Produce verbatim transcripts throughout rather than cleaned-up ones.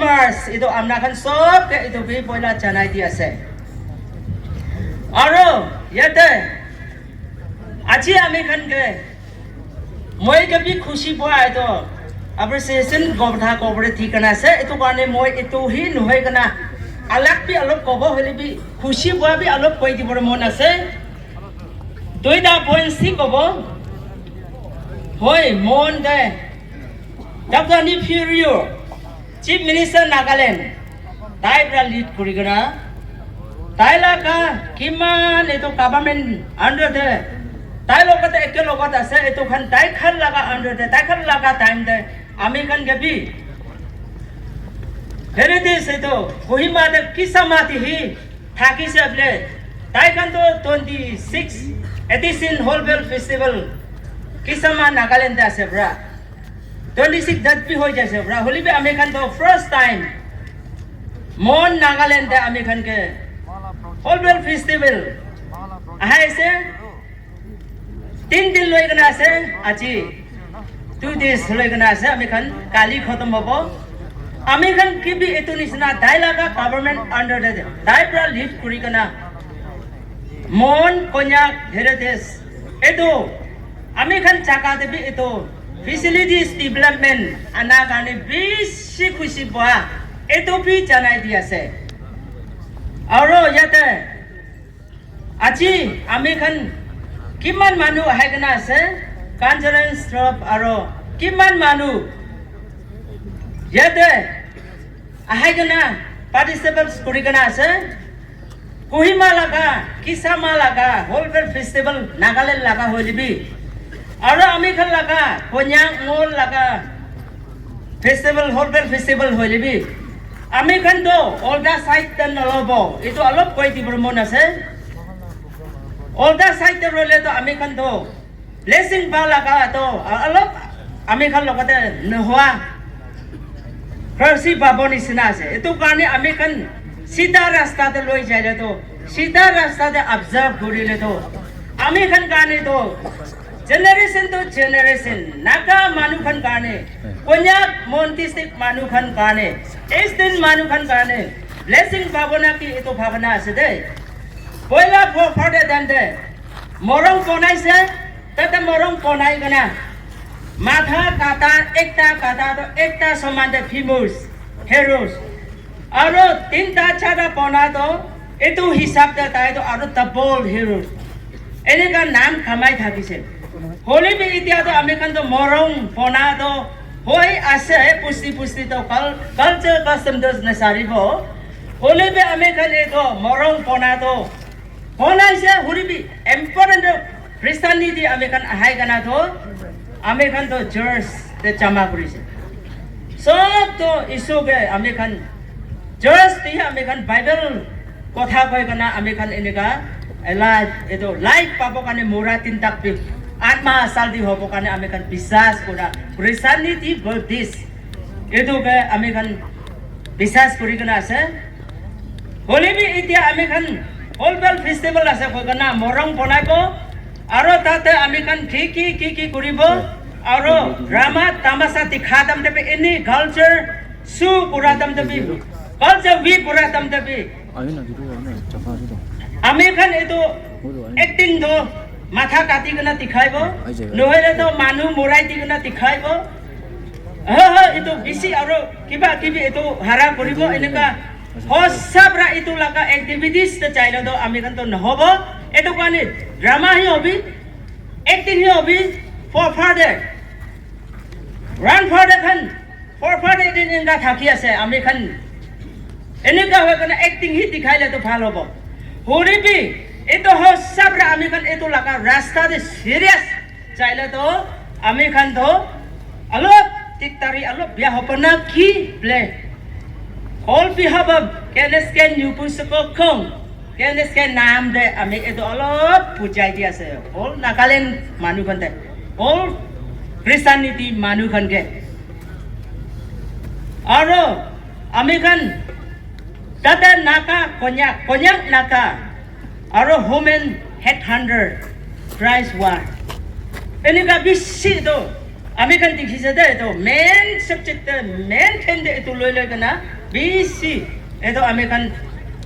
First, etu amna khan sob ke etu bi poila janai di ase. Aro yate aji ami khan ke moi ke bi khushi pua etu appreciation kotha kobole thik kana ase. Etu karne moi etu hi nohoi kana alag bi alop kobo hoile bi khushi pua bi alop koi dibole mon ase. Duita point si kobo. Hoi, mon de. Doctor Neiphiu Rio, Chief Minister Nagaland, tai pra lead kuri kena, tai laga kiman etu government under de, tai logote eke logot ase, etu khan tai khan laga under de, tai khan laga time de, ami khan ke bi heritage etu Kohima de kisama ti hi thakise ble, tai khan to twenty six edition Hornbill Festival kisama Nagaland de ase pra. Twenty six dat bi hoi jaise pra. Holi bi ami khan to first time Mon Nagaland te ami khan ke Hornbill Festival ahai ase. Tin din loi kena ase, aji two days loi kena ase, ami khan kali khotom hobo. Ami khan ki bi etu nisna tai laga government under te tai pra lead kuri kena Mon Konyak heritage etu ami khan jaga te bi etu facilities development ana karne bishi khushi pua etu bi janai di ase. Aro yate aji ami khan kiman manu ahai kena ase, conference club aro kiman manu yate ahai kena participate kuri kena ase. Kohima laga, Kisama laga, Hornbill Festival Nagaland laga hoile bi, aro ami khan laga Konyak Mon laga festival, Hornbill Festival hoile bi, ami khan to olta side te nolobo. Etu alop koi dibole mon ase. Olta side te loile to ami khan to blessing pa laga to alop ami khan logote nohua. Mercy pabo nisina ase. Etu karne ami khan sida rasta te loi jaile to, sida rasta te observe kurile to, ami khan karne to, generation to generation, Naga manu khan karne, Konyak Mon district manu khan karne, Eastern manu khan karne, blessing pabo na ki etu bhabana ase de. Poila forefather time te, morung bonaise, tate morung bonai kena, matha kata, ekta kata to ekta saman te famous, heroes. Aro tinta charta bona to, etu hisab te tai to aro double heroes. Eneka nam kamai thakise. Holi bi itia to ami khan to morung bona to hoi ase, pusti pusti to cul-, culture custom to nasaribo. Holi bi ami khan etu morung bona to Hona ase, huri bi important to Christianity ami khan ahai kana to, ami khan to church te jama kurise. Sob to isu ke ami khan church te ami khan Bible kotha koi kana ami khan eneka alive, etu life pabo karne mura tin tak bi atma salti hobo karne ami khan biswas kura Christianity Buddhist etu ke ami khan biswas kuri kana ase. Holi bi itia ami khan Hornbill Festival ase koi kana morung bonaibo. Aro tate ami khan ki ki ki ki kuribo. Aro drama tamasa dikha tam te bi, any culture show kura tam te bi, culture week kura tam te bi. Ami khan etu acting to matha kati kana dikhaibo. Nohole to manu morai di kana dikhaibo. Ha ha, etu bisi aro kiba kibi etu hara kuribo eneka. Hosa pra etu laga activities te chaile to ami khan to nohobo. Etu karne drama hi hobi, acting hi hobi, forefather, grandfather khan, forefather din eneka thaki ase, ami khan eneka hoi kena acting hi dikhaile to bhal hobo. Hori bi etu hosa pra ami khan etu laga rasta te serious Chaile to ami khan to alop diktari alop bia hobo na ki ble. All behalf of K N S K New Principal Kong, K N S K nam de ami etu alop bujai di ase. All Nagaland manu khan de, all Christianity manu khan ke. Aro ami khan tate Naga Konyak, Konyak Naga, aro women headhunter, price war. Eneka bishi etu ami khan dikhi se de etu main subject de main theme de etu loi loi kena Bishi etu ami khan,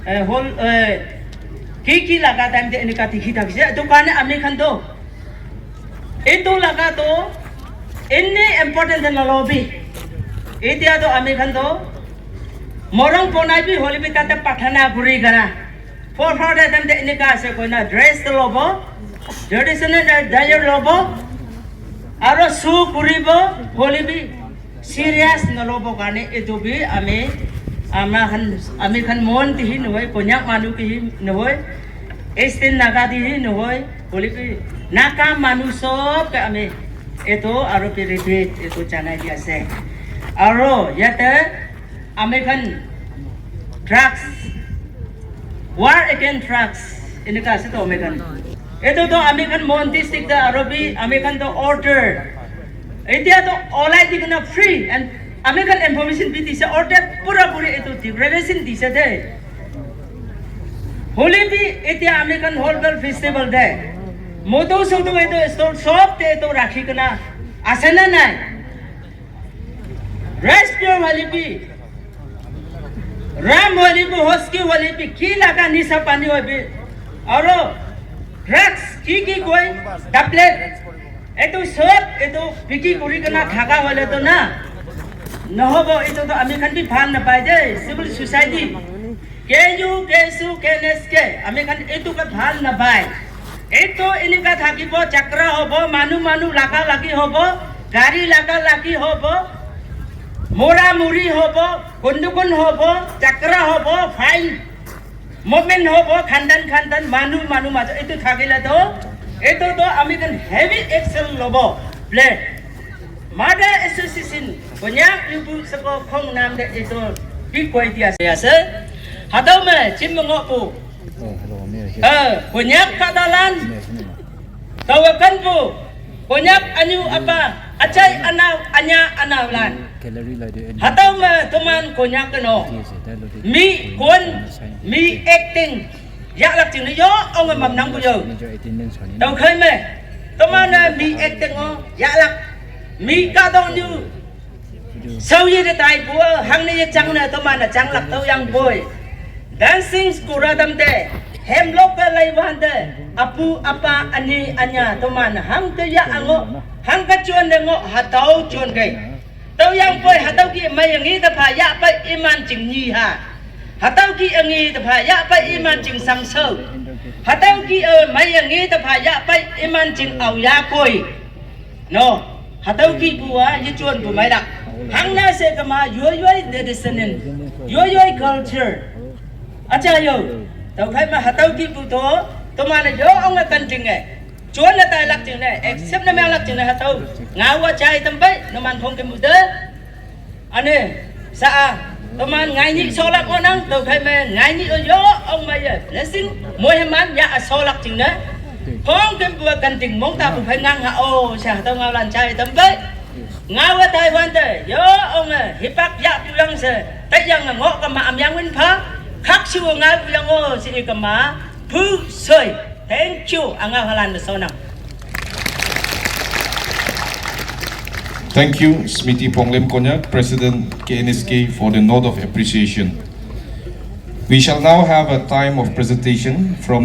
eh, hol, eh, ki ki laga time te enika dikhi thakise. Etu karne ami khan to etu laga to ene important nalobi. Etia to ami khan to morung bonai bi holi bi tate pathana kuri kena. Four four de time te enika ase koina dress to lobo, traditional attire lobo, aro shoe kuribo, holi bi serious nalobo karne etu bi ami, ama khan, ami khan mon te hi nohoi, Konyak manu ke hi nohoi, Eastern Naga te hi nohoi, holi bi Naga manu sob ke ami etu aro bi repeat etu janai di ase. Aro yate ami khan drugs, war against drugs, enika ase to ami khan. Etu to ami khan Mon district te aro bi ami khan to order. Etia to olai di kena free and ami khan information bi dise, order pura puri etu declaration dise de. Holi bi etia ami khan Hornbill Festival de moto soto etu stall sob te etu rakhi kena ase na nai? Rice flour wali bi, rum wali bi, whisky wali bi, ki laga nisa pani wali bi, aro drugs ki ki koi, tablet, etu sob etu biki kuri kena thaka hoile to na nohobo, etu to ami khan bi bhal napai de, civil society. K U, K S U, K N S K, ami khan etu ke bhal napai. Etu enika thakibo, jhagara hobo, manu manu laga lagi hobo, gari laga lagi hobo, mora muri hobo, gundugul hobo, jhagara hobo, fine movement hobo, khandan khandan, manu manu majo etu thakile to, etu to ami khan heavy action lobo. Ble Mother Association, Konyak Yubu Sako Khong Nam de etu bi koi dia ase. Hatau me chim ngo pu. Eh, Konyak kadalan. Tawakan pu. Konyak anyu apa. Achai anau anya anau lan. Hatau me toman Konyak no. Mi kon, mi acting. Yak lak ching ni yo, ong mam nang bu yo. Tau khai me. Toma na mi acting o, yak lak. Mi ka dong nyu. Sau ye de tai bu, hang ne ye chang na, toma na chang lak tau yang boy. Dancing skura dam de. Hem lok ka lai wan de. Apu, apa, ani, anya, toma na hang te ya ango. Hang ka chuan de ngo, hatau chuan kai. Tau yang poi hatau ki mai yang ngi ta pha ya pai iman ching ni ha. Hatau ki ang ngi ta pha ya pai iman ching sang sau. Hatau ki, eh, mai yang ngi ta pha ya pai iman ching au ya koi. No. Hatau ki bua ye chuan bu mai da. Hang na se kama yoi yoi de de senen. Yoi yoi culture. Acha yo. Tau khai ma hatau ki bu to. To ma na yo ang kan ting eh. Chuan na tai lak ching ne, accept na mya lak ching ne hatau. Nga wa chai tam bai, no man phong ke mu de. Ane, sa a, to man ngai ni so lak o nang, to khai me ngai ni o yo, ong ma ye. Blessing, mo he man ya a so lak ching ne. Phong ke bu kan ting mong ta bu phai ngang ha o, sa hatau nga lan chai tam bai. Nga wa tai wan de, yo, ong e, hipak ya pu yang se, tai yang ngo ka ma am yang win pha, khak si wo nga pu yang o, si ka ma, pu soi. Thank you, anga halan de so nang. Thank you, Smiti Ponglem Konyak, President K N S K, for the note of appreciation. We shall now have a time of presentation from